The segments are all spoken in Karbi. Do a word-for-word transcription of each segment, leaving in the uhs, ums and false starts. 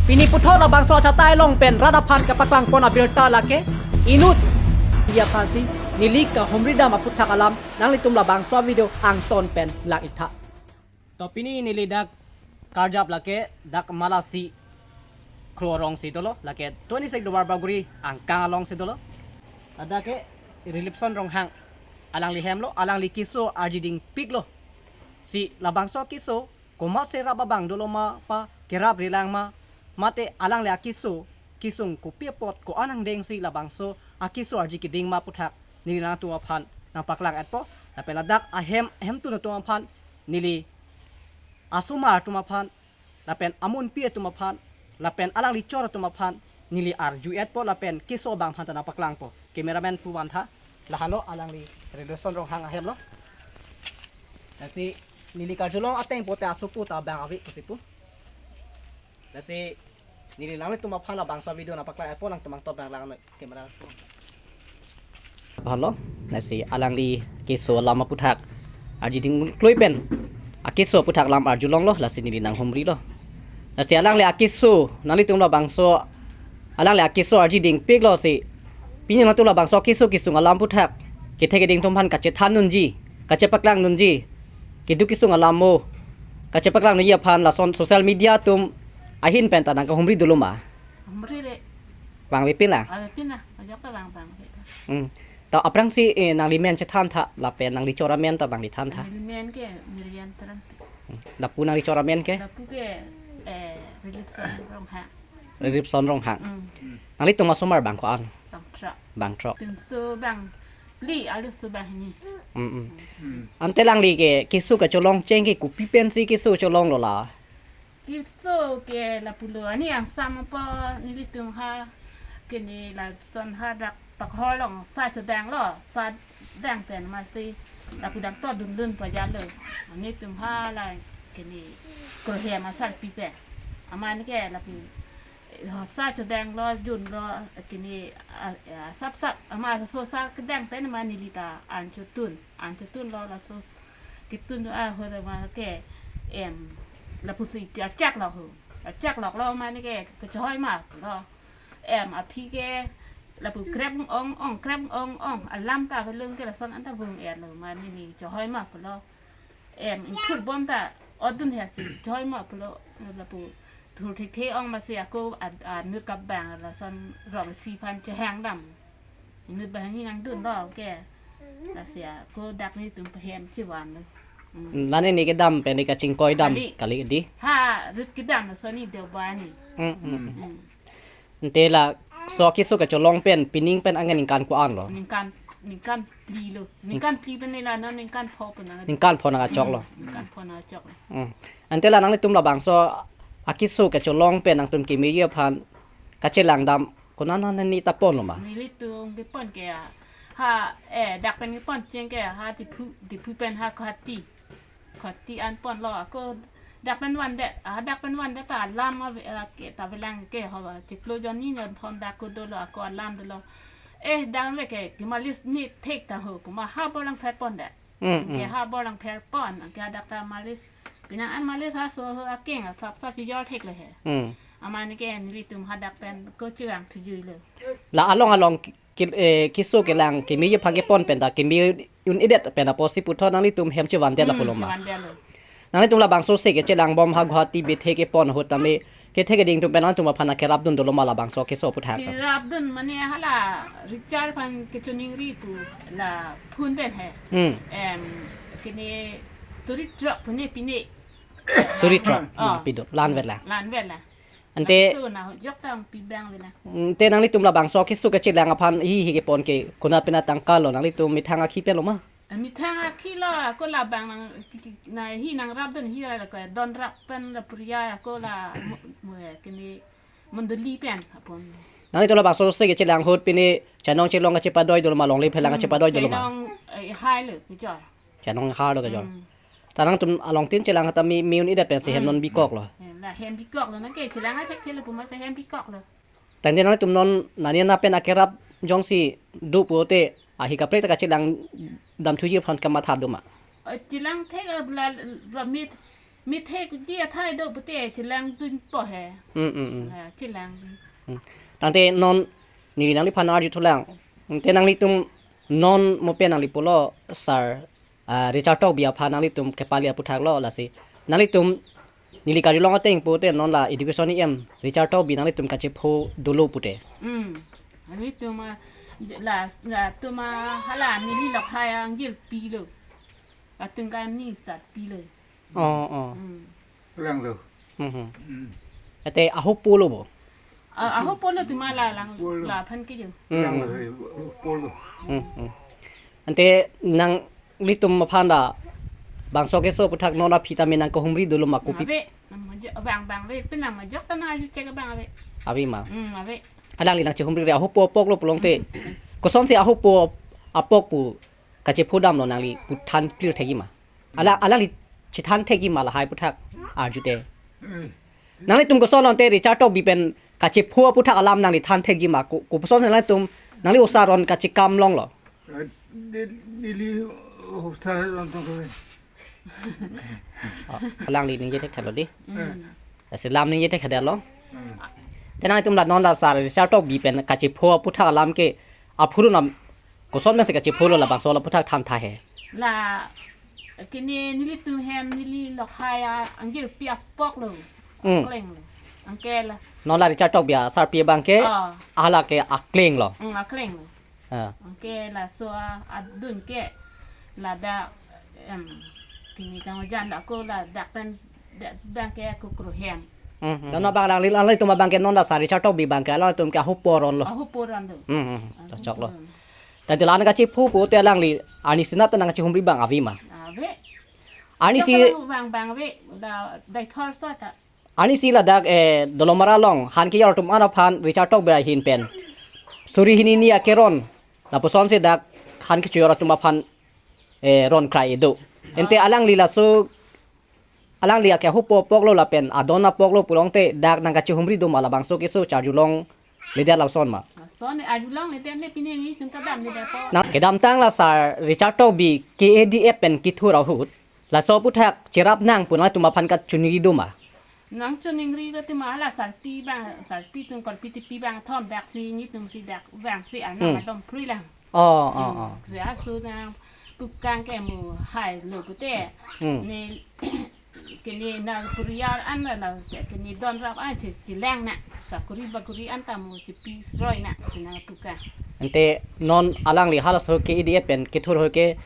Pini puthot labangso achatai along pen rat aphan kapaklang pon abirta lake inut. Iya aphansi neli kahumri dam aputhak alam nanglitum labangso video angton pen lang-ik tha. To pini neli dak karjap lake dak Malasi Kro arongsi dolo, lake twenty-six Duarbagori angkang alongsi dolo. Ladak ke Rilipson Ronghang alangli hem lo, alangli keso arjidingpik lo. Si labangso keso komatsi rap abang dolo ma, pa kerap relang ma, mate alangli akeso kesung kopi apot ko-an angdengsi labangso akeso arji keding ma aputhak neli nangtum aphan nangpaklang-etpo. Lapen ladak ahem, ahemtun atum aphan, neli asomar atum aphan, lapen amunpi atum aphan, lapen alangli chor atum aphan neli arju-etpo lapen keso abang aphan ta nangpaklangpo. Cameraman pu van tha, lahelo alangli Rilipson Ronghang ahem lo. Lasi neli karjulong ateng pote asopo ta bang ave pusi pu. Lasi neli nanglitum aphan labangso video nangpaklang-etpo, nangtum angton pen lang noi. Camera. Halo, lasi alangli keso alam aputhak arjidingklui pen akeso aputhak lam arjulonglo, lasi neli nanghumrilo. Lasi alangli akeso, nanglitum labangso, alangli akeso arjidingpik lo si. Pini nangtum labangso keso kesung alam aputhak kethe keding atum aphan kachethan nunji, kachepaklang nunji, keduk kesung alam mo kachepaklang nunji aphan lason social media atum ahin pen ta nangkahumri dolo ma? Humri re. Vangvepin lang? Avepin lang, ajak ta vang vang. Hmm. Ta aphrangsi, eh, nangli men chethan tha, lapen nangli chor amen ta nangli than tha. Neli men ke Miriam Teran. Hmm. Lapu nangli chor amen ke? Lapu ke, eh, Rilipson Ronghang. Rilipson Ronghang. Hmm. Nanglitum asomar bang ko-an? Bang throk. Bang throk. Pinso bang phli, arloso bang hini. Hmm, hmm. Hmm. Ante alangli ke keso kacholong cheng ke kopi pensi keso cholonglo la? Keso ke lapulo, ani angsam apot nelitum ha, kene lason hadak pakhor along sa chodanglo, sa dang pen amatsi lapu dang to dunlun pajalo. Nelitum hala kene krohem asarpi pen. Amat ke lapu, eh, sa chodanglo, junlo, kene, ah, ah, sapsap, amat laso sa kedang pen amat neli ta an chotun. An chotunlo, laso ketun ahut amat ke, em, lapusi achaklok ho. Achakloklo amat ke kachehoi ma pulo. Em, aphi ke lapu krep ong ong, krep ong ong. Alam ta belung ke lason anta vung-etlo amat neli chehoi ma pulo. Em, inthur bom ta odun he si chehoi ma pulo. Lapu thur thekthe ong amatsi ako ad-, anut kabang lason rong isi aphan chehang dam. Inut banghini nangdunlo ke. Lasi ako dak nelitum pahem chevanlo. Hmm. Lani ne kedam pen ne kachingkoi dam kali, kali di? Ha, rit kedam laso ni Deobar ni. Hmm, hmm, hmm. Hmm. Ante laso keso kacholong pen pining pen angan ningkan ko-an lo? Ningkan, ningkan phli lo. Ningkan phli pen ne la non ningkan pho pen nang. Ningkan pho nangkachoklo. Hmm, ningkan pho nangkachoklo. Hmm. Ante la nanglitum labangso akeso kacholong pen nangtum kemeji aphan kachelang dam konat nani ta ponlo ma? Nelitum kepon ke ha, eh, dak pen kepon cheng ke ha Diphu, Diphu pen ha Guwahati. Guwahati an ponlo, ako dak pen vandet, ah, dak pen vandet ta alam ave, ah, ke ta velang ke ho ba, chiklo jonni jonthom dak ko dolo, ako alam dolo. Eh, dak le ke, ke malis ni thek ta ho, puma ha bor langpher pondet. Hmm, ke hmm. Ha bor langpher pon, ke dak ta malis. Pinang an malis ha so ho akeng, sapsap chijor thek le he. Hmm. Amat ke nelitum hadak pen ko chevang thujuilo. La along along ke, eh, keso kelang kemeji aphan kepon pen ta keme un-edet pen apotsi puthot nanglitum hem chevandet la pulo ma? Hmm, chevandetlo. Nanglitum labangso se kachelang bom ha Guwahati bethe kepon ahut tame kethe keding atum pen nangtum aphan kerapdun dolo ma labangso keso aputhak? Kerapdun mane hala Richard aphan kachiningri pu la phone pen he. Hmm. Em, kene Suri Truck pu ne pine. Suri Truck. Oh. Nangpidun, la-anvet lang. La-anvet lang. Ante laso na jok tang pi bang vena. Ante nanglitum labangso keso kachelang aphan hihi kepon ke konat pen atangka lo, nanglitum methang akhi pen lo ma? Eh, methang akhi lo, ako labang nang, ki, ki, na hi nangrapdun hi la ko don rap pen la puriya ako la mo, mo, eh, kene mondoli pen apon. Nanglitum labangso se kachelang ahut pine chanong chelong kachepadoi dolo ma, longle phelang, hmm, kachepadoi dolo ma? Chanong, eh, hai lo kejor. Chanong hai lo kejor. Hmm. Ta nangtum along tin chelang ta me, me un-edet pensi hem, hmm, non bikoklo. Eh, la hem bikoklo, nang ke chelang athek thelo puma si hem bikoklo. Tangte nangtum non nani na pen akerap jongsi do pulote ahi kaprek ta kachelang dam thuji aphan kamatha do ma? Eh, chelang thek, eh, la, la mit Mithe kuji athai do pute chelang dunpo he. Hmm, hmm, hmm. Ah, chelang. Hmm. Tangte non neli nangliphan arjuthulang. Te nanglitum non mo pen nangli pulo sir, ah, Richard Tokbi aphan nanglitum kepali aputhak lo lasi. Nanglitum neli karjulong ateng pute non la education E M Richard Tokbi nanglitum kachepho dolo pute. Hmm. Nanglitum, ah, j-, la, latum, ah, hala neli lokhai angjirpi lo. Atum kan ni satpi lo. Oh, oh. Hmm. Lang lo. Mhm. Hmm. Ate ahopo lo bo. Ah, ahopo lo atum la lang Polo. Laphan ke jo. Hmm, Lang hmm. lo, eh, polo. Hmm, hmm. Ante nanglitum aphan labangso keso aputhak non aphi tame nangkehumri dolo ma kopi? Ave, nang majok, bang, bang ave, pen nang majok ta nang arju chek bang ave. Ave ma. Hmm, ave. Alangli nangchehumri re ahopo apok lo pulote. Kosonsi ahopo apok pu kachepho damlo nangli pu than clear thekji ma? Ala, alangli chethan thekji ma lahai aputhak arjute. Hmm. Nanglitum koson lote Richard Tokbi pen kachepho aputhak alam nangli than thekji ma? Ko, koson nanglitum, nangli osa aron kachekam longlo? Eh, di-, dili osa aron tong ko. Ah, alangli ningje thekthelo di. Hmm. Eh. Lasi lam ningje thekthelo. Hmm. Te nanglitum la non la sir Richard Tokbi pen kachepho aputhak alam ke aphurulam koson pensi kachepho lo labangso aputhak than tha he. La kene nelitum hem neli lokhai angjirpi apok lo. Hmm. Akleng lo. Anke la. Non la Richard Tokbi asarpi abang ke. Ah. Hala ke akleng lo. Hmm, akleng lo. Ah. Anke laso a-, adun ke ladak, em, kini kang ojan dak ko ladak pen dak, dak ke kukru hem. Hmm, hmm. Non abang alangli, alanglitum abang ke non la sir Richard Tokbi abang ke alangtum ke ahopo aron lo. Ahopo aron lo. Hmm, hmm, hmm. Ahopo aron. Choklo. Tangte la nangkachepho pute alangli arnisi nat nangkachehumri abang ave ma? Ave. Arnisi Chok bang, bang ave, da, dai thor sota. Arnisi ladak, eh, Dolamara along han kejor atum an aphan Richard Tokbi ahin pen suri hini ni akeron, lapusonsi dak han kejor atum aphan, eh, ron krai do. Ante Ah. alangli laso, alangli ake ahopo apok lo lapen adon apok lo pulote dak nangkachehumri do ma labangso keso charjulong ledet lason ma? Lason arjulong ledet ne pine ni chunta damledet po. Na kedamtang la sir Richard Tokbi K A D F pen kethur ahut laso aputhak cherap nang pu nangtum aphan kachiningri do ma? Nangchiningri lo atum la sarpi abang, sarpi atum korpi tipi abang thom dak si nelitum si dak abang si anang Hmm. adom phrui lang. Oh, oh, Hmm. oh. Si aso nangpukang ke mo hai lo pute. Hmm. Ne kene nang poriyal an la, la kene donrap an si, si lang na. Sakuri bakuri an ta mo si pi sroi na si nangpukang. Ante non alangli halaso K A D F pen kethur ahut ke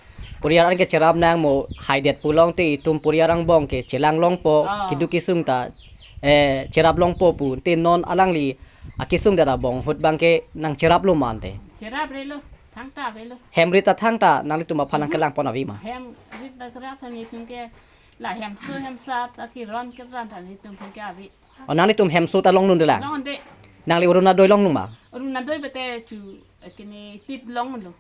poriyal an ke cherap nang mo haidet pulote itum poriyal angbong ke chelang longpo, Ah. keduk kesung ta, eh, cherap longpo pu. Ante non alangli akesung dara angbong ahut abang ke nangcherap lo ma ante? Cherap re lo, thangta ave lo. Hem rit ta thangta nanglitum aphan Mhm. nangkelang pon ave ma? Hem rit ta kerap ta nelitum ke la hemso hemsa ta keron keran ta nelitum aphan ke ave. Oh, nanglitum hemso ta longdunde lang? Longdunde. Nangli Orunodoi longdun ma? Orunodoi bete chu, eh, kene tip longlo.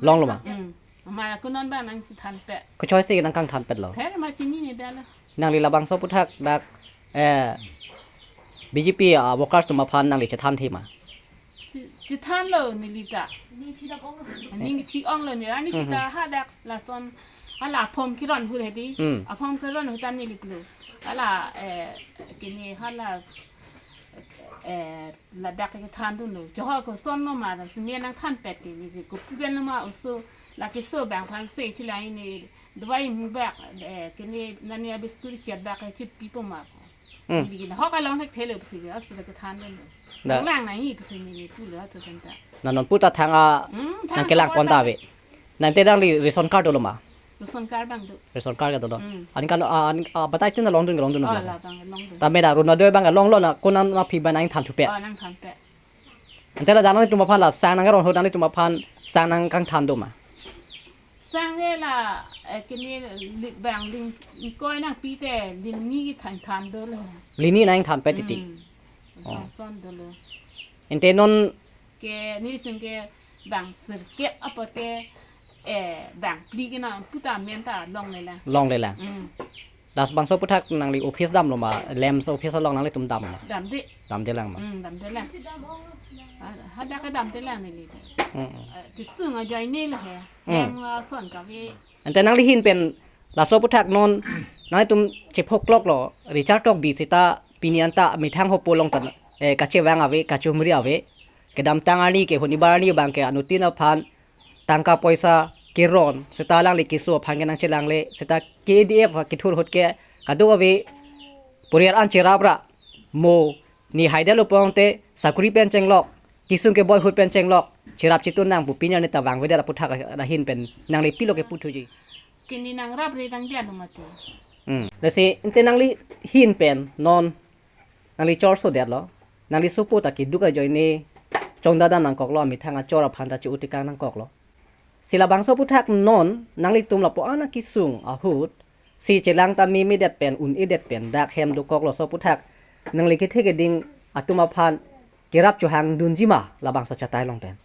Longlo ma? Hmm. Ma kunon abang nangchethanpet. Kochoi si nangkangthanpet lo? Pher ma chinine dala. Nangli labangso aputhak dak, eh, B J P, ah, workers atum aphan nangli chethan the ma? Che-, chethanlo neli ta. Ning thi ong lo ne, arnisi Hmm, ta hmm. hadak lason hala aphom keron ahut hedi. Hmm. Aphom keron ahut ta neli pulo. Hala, eh, kene hala, eh, ladak kethandunlo. Joho koson lo ma, si me nangthanpet ke, ke, ke, kopi pen lo ma oso, la keso abang aphan si chila ini, dawai mu bak, eh, kene nani abis kuri chet bak, eh, chipi po ma. Hmm. Ini gini, hok along thekthelo pusi, aso la kethandunlo. Da. Lang lang nangji pusi neli pulo, aso kenta. Na non puta thang a, Hmm, thang nangkelang pon ta ave. Nangte nangli ration card dolo ma? Ration card abang do. Ration card ke dolo. Hmm. Aningkan, ah, aning, ah, batai tin longdun, longdun Oh, abang. la abang longdun. Tame da Orunodoi abang longlo na, konat aphi abang nangthanthupe? Oh, nangthanthupe. Ante la dak nanglitum aphan la sang nangron ahut nanglitum aphan sang nangkangthan do ma? Sang ke la, eh, kene li-, bang ling, koi nangpi te, ling ni kethanthan dolo. Ling ni nangthanpet titi? Hmm. Oh. Son son dolo. Ante non Ke nelitum ke bang sirkep apot ke, eh, bang phli ke nang puta men ta longle lang. Longle lang. Hmm. Labangso aputhak nangli office damlo ma, LAMPS office along nanglitum damlo? Damde. Damde lang ma. Hmm, damde lang. Ah, hadak ke damde lang neli. Hmm, hmm. Eh, kesung ajoine lo he. Hmm. Hem, ah, son kave. Ante nangli ahin pen Laso aputhak non nanglitum chephokloklo, Richard Tokbi seta pini anta methang hopo along ta, eh, kachevang ave, kachumri ave. Kedamtang arni ke huni bar arni abang ke anuttin aphan tangka poisa keron, seta alangli keso aphan ke nangchelangle, seta K D F kethur ahut ke kadokave poriyal an cherap ra mo ni haidetlo pulote sakuri pen chenglok, kesung keboi ahut pen chenglok, cherap chetun nang pu pini arni ta vangvedet aputhak ahin pen nangli pilo keputhuji. Kini nangrap ri tang dia lo mati. Hmm. Lasi ante nangli ahin pen non nangli chorso detlo. Nangli sopo ta keduk ajoine chongdadam nangkoklo, methang achor aphan ta che-u tekang nangkoklo. Si labangso aputhak non nanglitum lapu-an akesung ahut si chelang ta memedet pen, un-edet pen, dak hem dokoklo, laso aputhak nangli kethe keding atum aphan kerap chohangdunji ma labangso achatai along pen?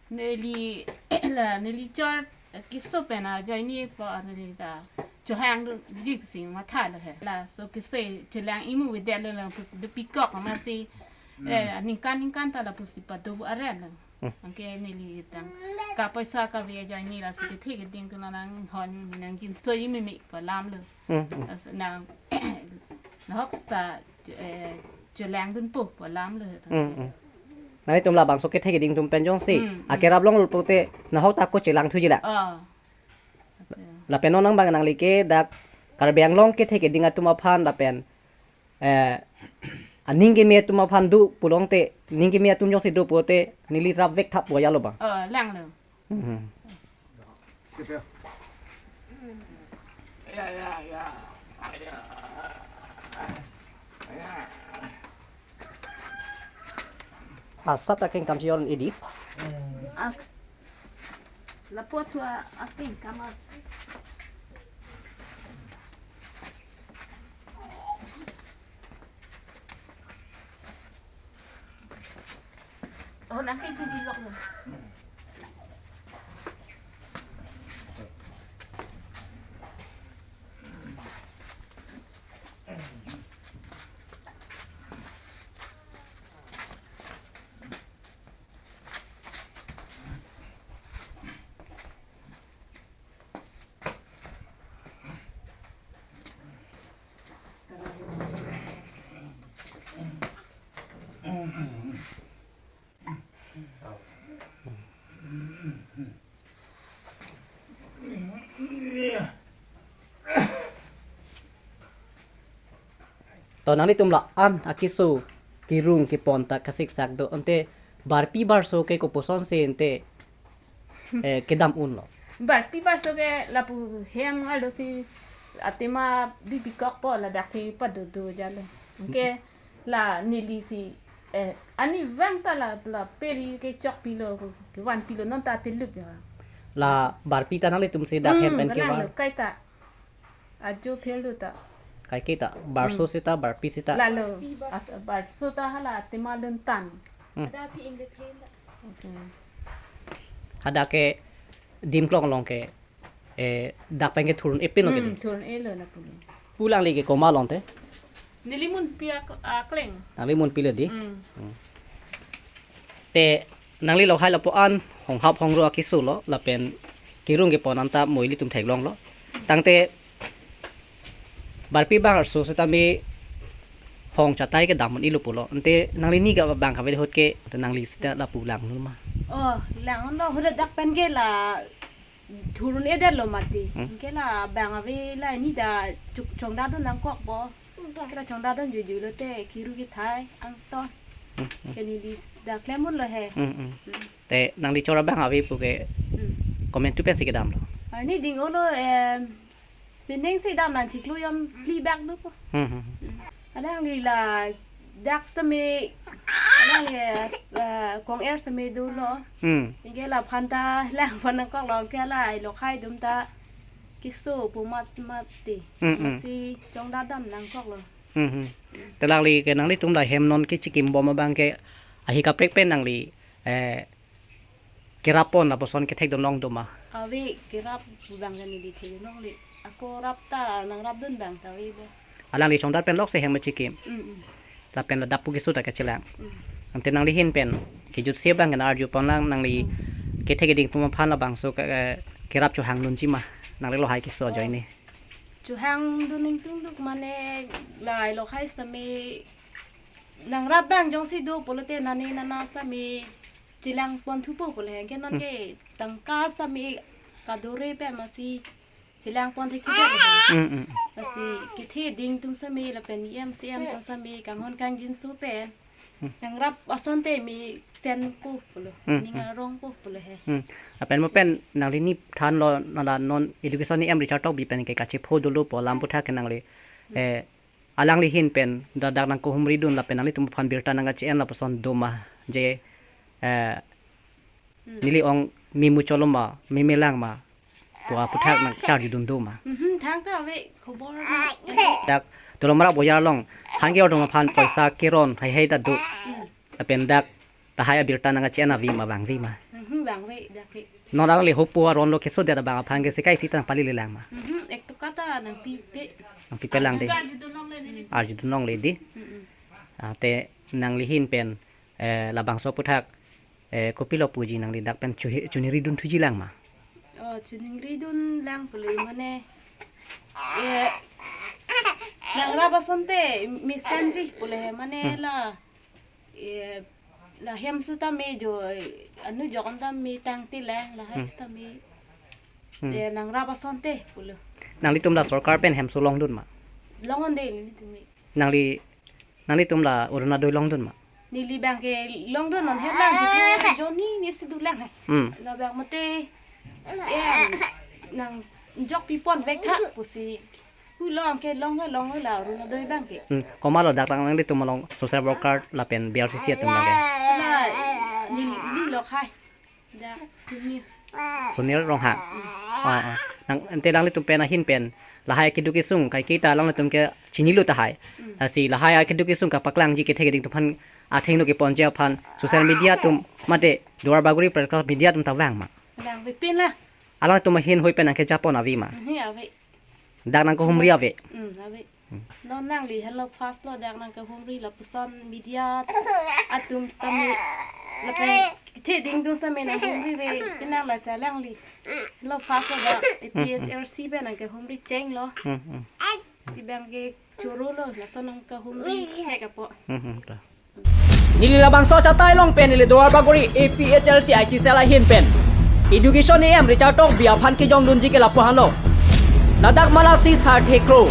Neli la neli chor keso pen ajoine po neli ta chohangdunji pusi mathalo he. Laso keso chelang imu vedet lo, lapusi dopikok amatsi, eh, ningkan ningkan ta lapusi pado aren lo. Hmm. Anke neli tangka poisa kave ajoine laso kethe keding atum nanghon nangjinsoi meme pu alam lo. Hmm, hmm. Laso nang nahok seta, eh, chelangdunpo pu alam lo. Hmm, hmm. Nanglitum labangso kethe keding atum pen jongsi, hmm, hmm, akerap longlo pulote nahok ta ako chelangthuji la. Oh. Lapen non nang abang nangli ke dak Karbi Anglong kethe keding atum aphan lapen, eh, aning keme atum aphan do pulote, ning keme atum jongsi do pulote neli rapvek thap boya lo bang. Oh, langlo. Mhm. Asap ta kengkam si yon idi. Ah. Lapu athua aking kama. Oh, nang kengkam di lok na. To nanglitum la-an akeso kerung kepon ta kasiksak do, ante barpi barso ke kopuson si ante, eh, kedam unlo? Barpi barso ke lapu hem arlo si athema bibikokpo, ladak si padodo jalo. Anke la neli si, eh, arnivang ta la, la peri kechokpilo, kevanpilo, non ta ateluk ya. La barpi ta nanglitum si dak hem, hmm, pen kelang kevan lo, kaita. Ajo phel lo ta. Kaike ta, barso, hmm, seta, barpi seta. Lalo, at-, barso ta hala athema lun tan. Hmm. Ada pi ing de krim ta. Okay. Hadak ke dim klong along ke, eh, dak pen ke thurun epin lo ke. Hmm, thurun elo na pulo. Pu alangli ke komat along te? Neli munpi ak-, akleng. Nangli munpi lo di? Hmm. Hmm. Te nangli lahai lapuan honghap hongro akeso lo, lapen kerung kepon anta mo ilitum theklonglo. Tangte barpi bang arso setame hong chatai kedam un-elo pulo. Ante nangli ni ka bang kave ahut ke, ante nangli seta lapu lang lo ma? Oh, lang lo, ahut dak pen ke la thurun edet lo mati. Hmm. Anke la bang ave la ni da chuk chongdadun nangkokpo. Anke la chongdadun juju lote keru kethai angton. Hmm, hmm. Ke neli dak klem unlo he. Hmm, hmm. Hmm. Te nangli chor abang ave pu ke, hmm, komantu pensi kedamlo? Arni ding-olo, em, pining si dam nang chiklo jon phli bak dopo. Hmm, hmm, hmm. Hmm. Alangli ladak setame, alangli, eh, kong-er setame dolo. Hmm. Anke laphan ta langpon nangkoklo, anke la ilok hai atum ta keso pu mat mati. Hmm, hmm. Lasi chongdadam nangkoklo. Hmm, hmm. Te alangli ke nanglitum la hem non kechikim bom abang ke ahi kaprek pen nangli, eh, kerap pon lapuson kethekdun long do ma? Ave, kerap pu bang ke neli thekdun longle. Ako rap ta nangrapdun bang ta ave bo. Alangli chongdat pen lok si hem chikim. Mm, mm. Lapen ladak pu keso ta kachelang. Mm. Ante nangli ahin pen kejutsi abang ke nang-arju pon lang, nangli, mm, kethe keding atum aphan labangso ke, eh, kerap chohangdunji ma nangli lahai keso ajoine? Chohang dun ingtungduk mane lahai lokhai sitame nangrap abang jongsi do pulote nani nana sitame chelang pon thupo pulo he. Anke non Hmm. ke tangka sitame kadore pen masi chelang pon thekthedet lo he. Hmm, hmm. Lasi kethe ding atum sitame lapen E M C M atum sitame kanghon kangjinso pen Hmm. nangrap asonte mesen po pulo. Hmm, Ning hmm. arong po pulo he. Hmm. Lapen mo pen nangli ni thanlo nala non education E M Richard Tokbi pen ke kachepho dolo pu alam aputhak ke nangli, eh, alangli ahin pen dak nangkehumri dun lapen nanglitum aphan birta nangkachi-en lapuson do ma je, eh, Hmm. neli ong me muchot lo ma, me melang ma pu aputhak nangcharjudun do ma. Mhm, thangta ave khobor na. Dak Dolamara Bojar along thanke atum aphan poisa keron heihei ta do. Hmm. Lapen dak tahai abirta nangkachi-en ave ma, vangve ma. Mhm, vangve dak ke. Non alangli hopo aron lo kesodet abang aphan ke sekai sita nangpalelang ma. Mhm, ek toka ta nangpipe. Nangpipelang de. Arjudun longle. Arjudun longle di. Mhm. Ah, te nangli ahin pen, eh, labangso aputhak, eh, kopilo puji nangli dak pen chuhi-, choningridun thuji lang ma. Oh, choningridun lang pulo mane, eh, nangrap asonte mesenji pulo he mane Hmm. la, eh, la hem sitame jo, eh, anu jokon tame tangte lang lahai Hmm. sitame, Hmm. eh, nangrap asonte pulo. Nanglitum la sorkar pen hemso longdun ma? Longon de nelitum. Nangli, nanglitum la Orunodoi longdun ma? Neli abang ke longdun non he lang ji ko joni ni sidu lang he. Hmm. Labang mate em nangjokpi ponvek tha pusi. Hu long ke long he long la Orunodoi abang ke. Hmm. Komatlo dak nanglitum along social worker lapen B R C C atum lage? La neli, neli lokhai. Dak Sunil. Sunil Ronghang. Oh, oh. Nang ante nanglitum pen ahin pen lahai akeduk kesung kaike ta nanglitum ke chinilo tahai. Hmm. Lasi lahai akeduk kesung kapaklangji kethe keding atum aphan athengno keponji aphan social media atum mate Duar Bagori press club media atum ta vang ma? Vangve pin la. Alangtum ahin hoi pen nangkejapon ave ma? Hi ave. Dak nangkehumri ave? Hmm, ave. Hmm. Non nangli helo first lo dak nangkehumri lapuson media atum sitame lapen kethe ding atum sitame nanghumri ave, pinang lasi alangli helo first lo dak A P H L C pen nangkehumri chenglo. Hmm, hmm. Si abang ke choro lo lason nangkehumri thek apo. Hmm, hmm, ta. Neli labangso achatai along pen neli Duar Bagori A P H L C I T cell ahin pen education E M Richard Tokbi aphan kejongdunji ke lapu-an lo. Ladak Malasi Sarthe Kro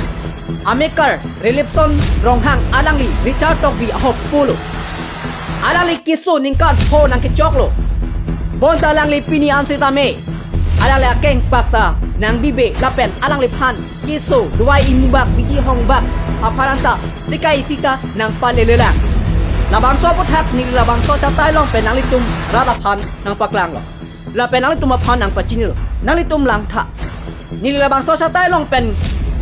amekar Rilipson Ronghang alangli Richard Tokbi ahopo lo. Alangli keso ningkan pho nangkechoklo. Bonta alangli pini an sitame alangli akengpak ta nangbibe lapen alangliphan keso dovai imubak biji hongbak aphan anta sekai sita nangpalelang. Labangso aputhak neli labangso achatai along pen nanglitum rat aphan nangpaklanglo. Lapen nanglitum aphan nangpachinilo. Nanglitum langtha. Neli labangso achatai along pen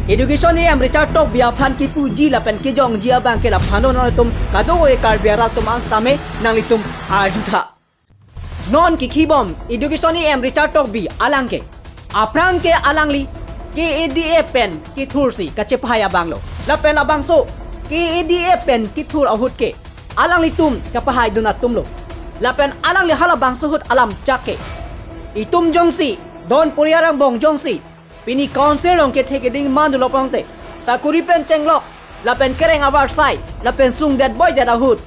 education E M Richard Tokbi aphan kepuji lapen kejongji abang ke laphan lo, nanglitum kadokave Karbi arat atum an sitame nanglitum arjutha. Non kekhibom education E M Richard Tokbi alang ke. Aphrang ke alangli K A D A pen kethursi kachepahai abang lo. Lapen labangso K A D A pen kethur ahut ke alanglitum kapahaidun atum lo. Lapen alangli halabangso ahut alam chak ke itum jongsi don poriyar angbong jongsi pini council along kethe keding mandunlo pulote, sakori pen chenglok lapen kereng avarsai lapen sungdet boidet ahut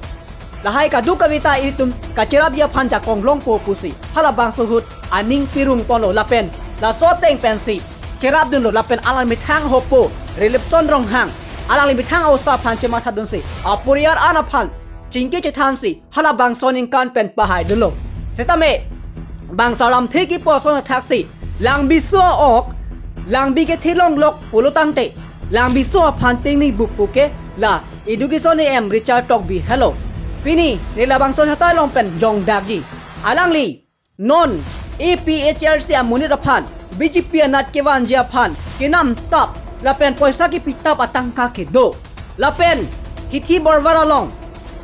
lahai kadokave ta itum kacherapji aphan jakong longpo pusi halabangso ahut aning pirung ponlo lapen laso ateng pensi cherapdunlo lapen alangli methang ahopo Rilipson Ronghang alangli methang a-osa aphan chemathadunsi aporiyar an aphan chingki chethansi halabangso aningkan pen pahaidunlo. Setame bangso alamthe kipu ason athaksi langbiso ok, langbi kethe longlok pulo tangte langbiso aphan tingni bukpu ke la education E M Richard Tokbi helo. Pini neli labangso achatai along pen jongdakji. Alangli non A P H L C amonit aphan B J P anat kevanji aphan kenamtap lapen poisa kepitap atangka kedo. Lapen hithi borvar along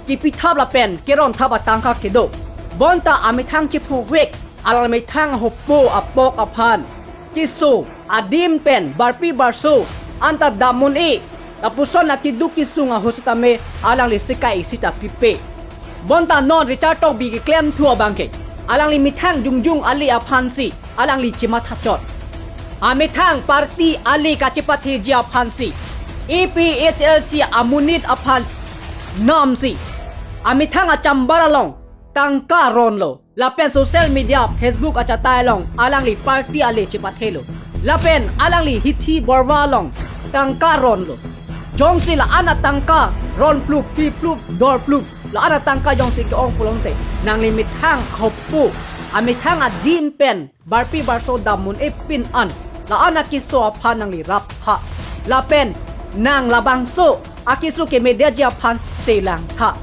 kepithap lapen keronthap atangka kedo. Bonta amethang chephovek, alang methang ahopo apok aphan keso adim pen barpi barso anta dam un-e lapuson akeduk kesung ahut sitame alangli sekai sita pipe. Bonta non Richard Tokbi keklemthu abang ke alangli methang jongjong ale aphansi alangli chemathachot. Amethang party ale kachepatheji aphansi, A P H L C amonit aphan namsi, amethang achambar along tangka ronlo. Lapen social media, Facebook achatai along alangli party ale chepathelo. Lapen alangli hithi borwa along tangka ronlo. Jongsi la-an atangka ron plup, pi plup, dor plup, la-an atangka jongsi ke-ong pulote, nangli methang ahopo, amethang adim pen barpi barso dam un-e pin an, la-an akeso aphan nangli raptha. Lapen nang labangso akeso kemedetji aphan selangtha.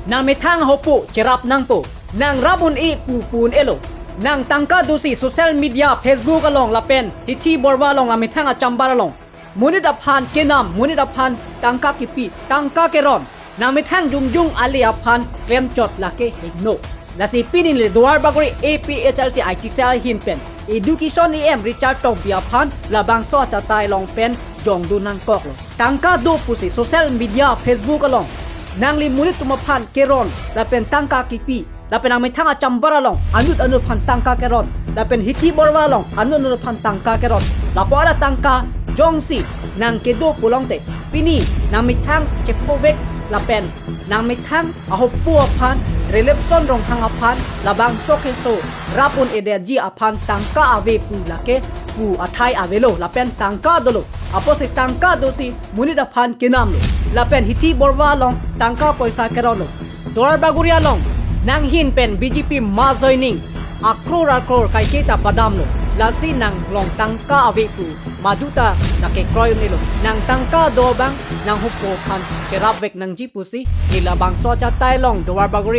Nang methang ahopo cherap nangpo. Nang rap un-e pu pu un-elo. Nang tangka dosi social media, Facebook along lapen hithi borwa along, amethang achambar along monit aphan kenam, monit aphan tangka kepi, tangka keron, nang methang jongjong ale aphan klemchot, lake hingno. Lasi pini le Duarbagori A P H L C I T cell ahin pen Education E M Richard Tokbi aphan labangso achatai along pen jongdun nangkoklo. Tangka do pusi social media, Facebook along nangli monit atum aphan keron lapen tangka kepi, lapen nang methang achambar along anut anut aphan tangka keron, lapen hithi borwa along anut anut aphan tangka keron. Lapu-an atangka jongsi nang kedo pulote, pini nang methang chephovek lapen nang methang ahopo aphan, Relapson Ronghang aphan, labangso keso rap un-edetji aphan tangka ave pu, lake pu athai avelo, lapen tangka dolo. Apotsi tangka dosi monit aphan kenamlo, lapen hithi borwa along tangka poisa keronlo. Duarbagori along nang ahin pen B J P mass joining akror akror kaiketa padamlo. Lasi nang along tangka ave pu, maduta nang kekroi un-elo. Nang tangka do abang nang ahopo aphan cherapvek nangji pusi, ne labangso achatai along Duarbagori